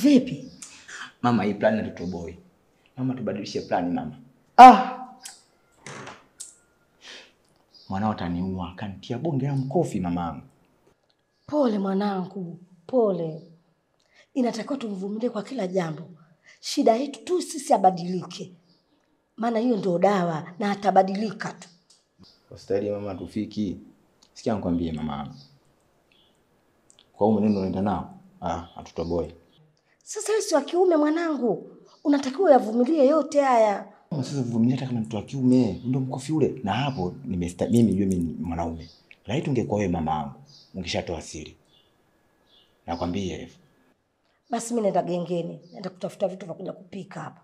Vipi? Mama, hii plan hatutoboi. Mama, tubadilishe plan mama. Ah! Mwanao ataniua, kanitia bonge la mkofi mamangu. Pole mwanangu, pole. Inatakiwa tumvumilie kwa kila jambo. Shida yetu tu sisi abadilike. Maana hiyo ndio dawa na atabadilika tu. Kwa mama tufiki. Sikia nikwambie mamangu. Kwa huo mwenendo unaenda nao, hatutoboi. Sasa wewe si wa kiume mwanangu. Unatakiwa uyavumilie yote haya. Sasa vumilia hata kama mtu wa kiume, ndio mkofi ule. Na hapo mimi jue mimi mwanaume. Laiti ungekuwa wewe mamangu, ungeshatoa siri. Nakwambia hivyo. Basi mimi naenda gengeni, naenda kutafuta vitu vya kuja kupika hapa.